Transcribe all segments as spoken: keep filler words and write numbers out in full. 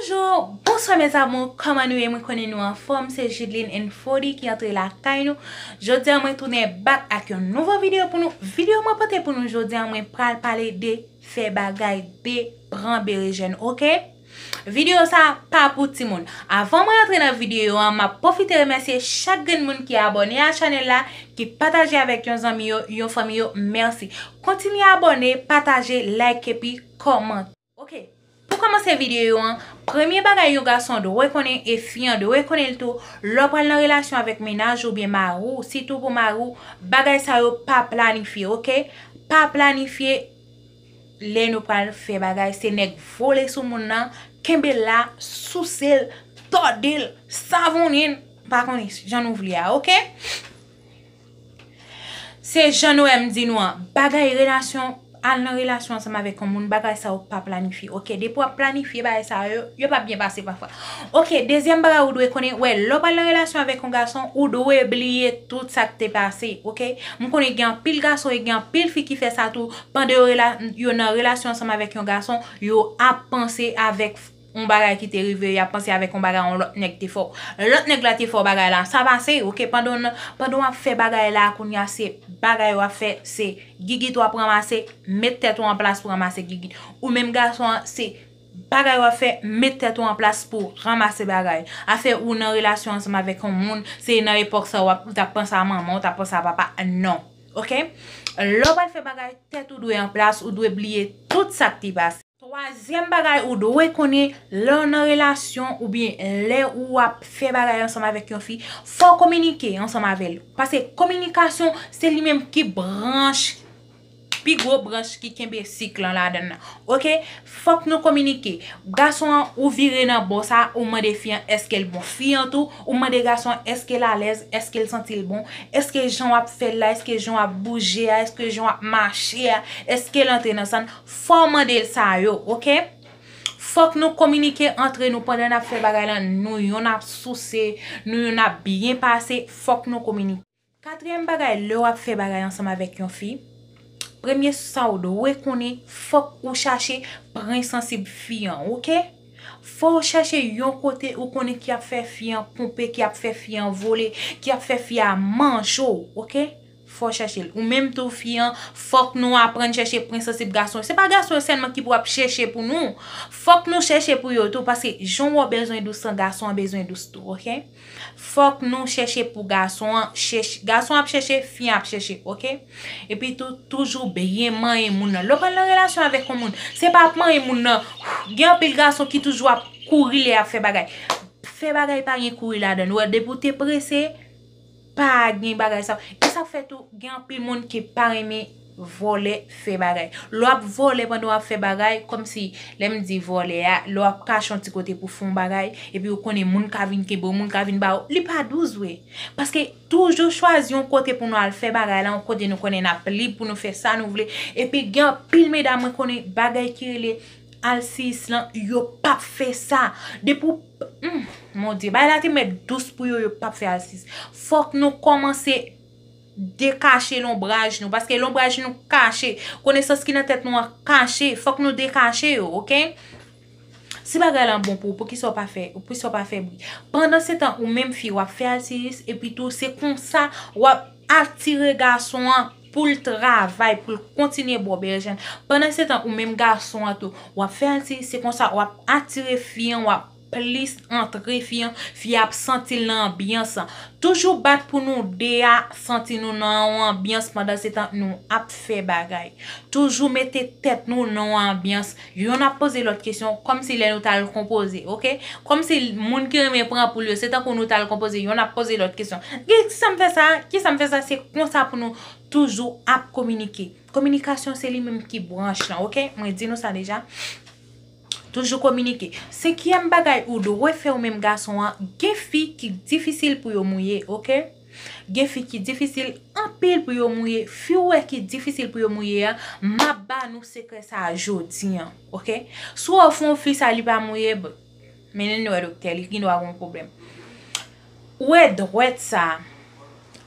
Bonjou, bonswa mes amours, kòman nou ye? Mwen konnen nou anfòm, se Judeline and Fody ki antre lakay nou. Jodi a mwen tounen back ak yon nouvo videyo pou nou. Videyo mwen pote pou nou jodi a, mwen pral pale de fè bagay, de pran berejèn, oke? Videyo sa pa pou timoun. Avan mwen antre nan videyo an, m ap pwofite remèsye chak grenn moun ki abòne a chanèl la, ki pataje avèk yon zanmi yo, yon fanmi yo, mèsi. Kontinye abòne, pataje, like epi kòmante. Oke, pou kòmanse videyo an, premye bagay yon gason dwe konnen e fi an dwe konnen l tou, lè w pral nan relasyon avèk mennaj ou byen mari w, sitou pou mari w, bagay sa yo pa planifye, oke? Pa planifye lè nou pral fè bagay, se nèg vole sou moun nan, kenbe l la, souse l, tòde l, savonnen l, pa konnen jan nou vle a, oke? Se jan nou wè m di nou an, bagay relasyon, al nan relasyon ansanm avèk yon moun, bagay sa yo pa planifye, oke? Depi w ap planifye bagay sa yo, yo p ap byen pase pafwa. Oke, dezyèm bagay ou dwe konnen, wè, lè w pral nan relasyon avèk yon gason, ou dwe bliye tout sa k te pase, oke? M konnen gen anpil gason e gen anpil fi ki fè sa tou, pandan yo rela-, yo nan relasyon ansanm avèk yon gason, yo ap panse avèk yon bagay ki te rive, y ap panse avèk yon bagay yon lòt nèg te fè w. Lòt nèg la te fè w bagay la, sa pase, oke, pandan w nan, pandan w ap fè bagay la, kounye a se bagay w ap fè, se gigit w ap ranmase, met tèt ou an plas pou ranmase gigit. Ou menm gason an, se bagay w ap fè, met tèt ou an plas pou ranmase bagay. Afè ou nan relasyon ansanm avèk yon moun, se nan epòk sa w ap, ou t ap panse a manman, ou t ap panse a papa, non. Oke? Lè w pral fè bagay, tèt ou dwe an plas, ou dwe bliye tout sa k te pase. Twazyèm bagay ou dwe konnen, lè w nan relasyon oubyen lè ou ap fè bagay ansanm avèk yon fi, fò w kominike ansanm avè l. Paske kominikasyon, se li menm ki branch, pi gwo branch ki kenbe sik lan ladan l lan. Oke? Fòk nou kominike. Gason an, ou vire nan bò sa, ou mande fi an èske l bon. Fi an tou, ou mande gason an èske l alèz, èske l santi l bon, èske jan w ap fè l la, èske jan w ap bouje a, èske jan w ap mache a, èske l antre nan san l. Fò w mande l sa yo, oke? Fòk nou kominike antre nou pandan n ap fè bagay lan, nou yonn ap souse, nou yonn ap byen pase, fòk nou kominike. Katriyèm bagay, lè w ap fè bagay ansanm avèk yon fi, premye sa w dwe konnen, fòk ou chache pran sansib fi an, oke? Fò w chache yon kote ou konnen ki ap fè fi an ponpe, ki ap fè fi an vole, ki ap fè fi a manje w, oke? Fò w chache l. Ou menm tou fi an, fòk nou aprann chèche pran sansib gason. Se pa gason yo sèlman ki pou ap chèche pou nou. Fòk nou chèche pou yo tou, paske jan w bezwen dous lan, gason an bezwen dous tou, oke? Fòk nou chèche pou gason an, chèche, gason ap chèche, fi an ap chèche, oke? Epi tou, toujou byen manyen moun nan. Lè w pral nan relasyon avèk yon moun, se pa ap manyen moun nan. Gen anpil gason ki toujou ap kouri lè y ap fè bagay. Fè bagay pa gen kouri ladan l. Ou wè, depi w te prese, pa gen bagay sa. E sa k fè tou, gen anpil moun ki pa renmen vòlè fè bagay. Lè w ap vòlè pandan w ap fè bagay, kòmsi, lè m di vòlè a, lè w ap kache yon ti kote pou fè yon bagay, epi ou konnen moun ka vin kenbe w, moun ka vin ba w, li pa dous vre. Paske toujou chwazi yon kote pou nou al fè bagay la, yon kote nou konnen n ap lib pou nou fè sa nou vle. Epi gen anpil medam mwen konnen bagay ki rele alsiyis lan, yo p ap fè sa. Depi w, hmm, mon Dye, bagay la te mèt dous pou yo, yo p ap fè alsiyis. Fòk nou kòmanse dekache lonbraj nou, paske lonbraj nou kache. Konesans ki nan tèt nou an kache, fòk nou dekache yo, oke? Si bagay lan bon pou ou, poukisa w pa fè, poukisa w pa fè bri? Pandan se tan, ou menm fi, w ap fè alsiyis, epi tou, se konsa w ap atire gason an pou l travay, pou l kontinye ba w berejèn. Pandan se tan, ou menm gason an tou, w ap fè alsiyis, se konsa w ap atire fi an, w ap plis antre fi an, fi a ap santi l nan anbyans lan. Toujou bat pou nou de a santi nou nan yon anbyans pandan se tan nou ap fè bagay. Toujou mete tèt nou nan yon anbyans. Yonn ap poze lòt kesyon, kòmsi lè nou t al konpoze, oke? Kòmsi moun ki renmen pran poul yo, se tankou nou t al konpoze, yonn ap poze lòt kesyon. Kisa m fè sa? Kisa m fè sa? Se konsa pou nou toujou ap kominike. Kominikasyon se li menm ki branch lan, oke? Mwen di nou sa deja. Toujou kominike. Senkyèm bagay ou dwe fè ou menm gason an, gen fi ki difisil pou yo mouye, oke? Gen fi ki difisil anpil pou yo mouye. Fi ou wè ki difisil pou yo mouye a, m ap ba nou sekrè sa a jodi an, oke? Si w wè fè yon fi sa li pa mouye, b-, mennen l wè doktè, li gendwa gen yon pwoblèm. Ou wè dwèt sa,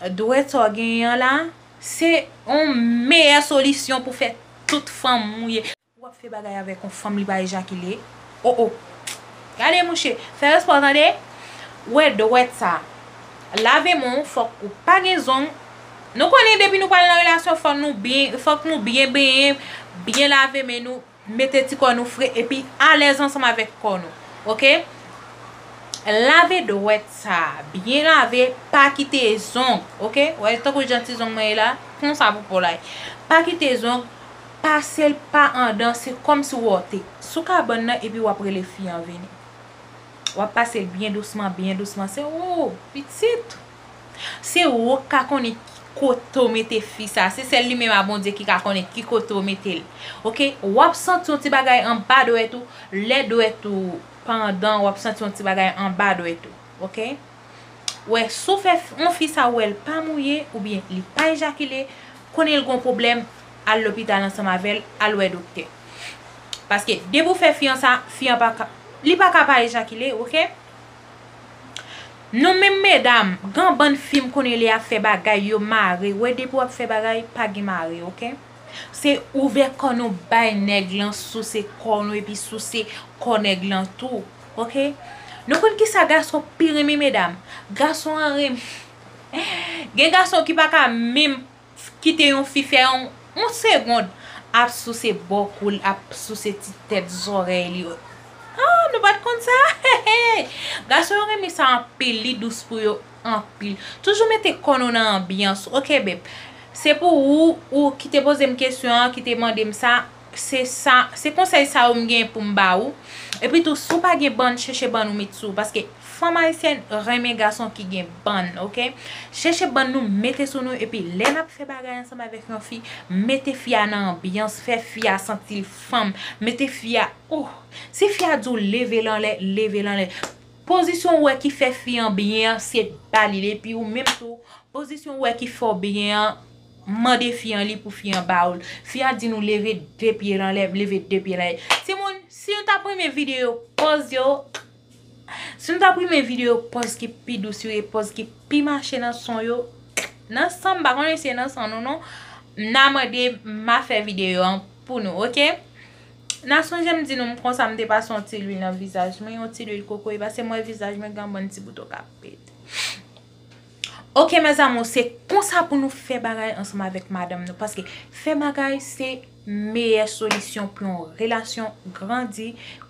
dwèt sa w genyen an la, se yon meyè solisyon pou fè tout fanm mouye. W ap fè bagay avèk yon fanm, li pa ejakile. O, o. Gade mouche, fè respè w tande. Wè dwèt sa. Lave men w, fòk ou pa gen zong. Nou konnen depi nou pral nan relasyon, fòk nou byen, fòk nou byen benyen, byen lave men nou, mete ti kò nou fre, epi alèz ansanm avèk kò nou. Oke? Lave dwèt sa, byen lave, pa kite zong, oke? Wè, tankou jan ti zong mwen ye la, konsa pou po la ye. Pa kite zong, pase l pa andan, se kòmsi w wòte sou kabann nan, epi w ap rele fi an vini. W ap pase l byen dousman, byen dousman. Se ou, pitit. Se ou k ka konnen ki kote w mete fi sa. Se sèl li menm a Bondye ki ka konnen ki kote w mete l. Oke? W ap santi yon ti bagay anba dwèt ou. Lè dwèt ou pandan, w ap santi yon ti bagay anba dwèt ou. Oke? Wè, si w fè f- yon fi sa, w wè l pa mouye, oubyen li pa ejakile, konnen l gon pwoblèm, al lopital ansanm avè l, al wè doktè. Paske depi w fè fi an sa, fi an pa ka, li pa ka pa ejakile, oke? Nou menm medam, gen bann fi m konnen lè y ap fè bagay, yo mare. Wè, depi w ap fè bagay, pa gen mare, oke? Se ouvè kò nou bay nèg lan, souse kò nou, epi souse kò nèg lan tou, oke? Nou konn kisa gason pi renmen, medam? Gason an renmen. Gen gason ki pa ka menm kite yon fi fè yon, yon segond ap souse bò kou l, ap souse ti tèt zòrèy li. Ah, nou pa t konn sa? Gason yo renmen sa anpil, li dous pou yo anpil. Toujou mete kò nou nan anbyans, oke, beb? Se pou ou, ou ki te poze m kesyon an, ki te mande m sa, se sa, se konsèy sa yo m gen pou m ba ou. Epi tou, si w pa gen bann, chèche bann ou met sou ou, paske fanm ayisyèn renmen gason ki gen bann, oke? Chèche bann nou mete sou nou, epi lè n ap fè bagay ansanm avèk yon fi, mete fi a nan anbyans, fè fi a santi l fanm, mete fi a, oh, si fi a di w leve l anlè, leve l anlè. Pozisyon w wè ki fè fi an byen an, se ba li l, epi ou menm tou, pozisyon w wè ki fè w byen an, mande fi an li pou fi an ba ou l. Fi a di nou leve de pye l anlè, leve de pye l anlè. Timoun, si nou t ap renmen videyo pòz yo, si nou t ap renmen videyo pòz ki pi dous yo e pòz ki pi mache nan son yo, nan san m, pa konnen si se nan san nou non, n a mande m a fè videyo an pou nou, oke? N a sonje m di nou m konsa m te pase yon ti lwil nan vizaj mwen, yon ti lwil kokoye, paske m wè vizaj mwen gen yon bann ti bouton k ap pete. Oke, mes amours, se konsa pou nou fè bagay ansanm avèk madanm nou, paske fè bagay se meyè solisyon pou yon relasyon grandi,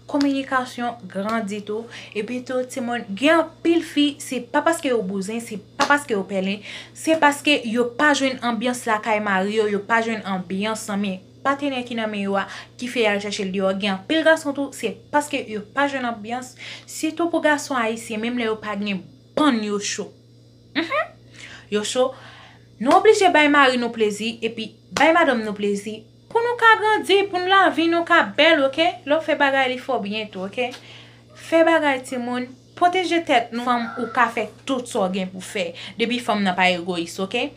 kominikasyon grandi tou. Epi tou, timoun, gen anpil fi, se pa paske yo bouzen, se pa paske yo pèlen, se paske yo pa jwenn anbyans lakay mari yo, yo pa jwenn anbyans nan men patnè ki nan men yo a, ki fè y al chèche l deyò. Gen anpil gason tou, se paske yo pa jwenn anbyans, sitou pou gason ayisyen, menm lè yo pa gen bann, yo cho. Mhm. Yo cho. Nou oblije bay mari nou plezi, epi bay madanm nou plezi, pou nou ka grandi, pou nou lavi nou ka bèl, oke? Lè w fè bagay, li fè w byen tou, oke? Fè bagay, timoun, pwoteje tèt nou. Fanm, ou ka fè tout sa w gen pou fè, depi fanm nan pa egoyis, oke?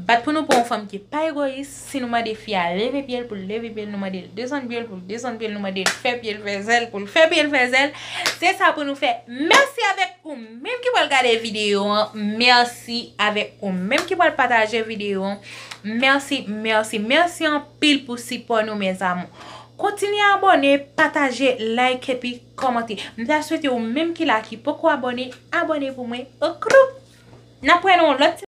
Bat pou nou pou yon fanm ki pa egoyis. Si nou mande fi a leve pye l pou l leve pye l, nou mande l desann pye l pou l desann pye l, nou mande l fè pye l fè zèl pou l fè pye l fè zèl. Se sa pou nou fè. Mèsi avèk ou menm ki pral gade videyo an. Mèsi avèk ou menm ki pral pataje videyo an. Mèsi, mèsi, mèsi anpil pou sipò nou, mes amours. Kontinye abòne, pataje, like epi kòmante. M ta swete ou menm ki la ki poko abòne, abòne pou mwen. Okroup! N ap wè nan yon lòt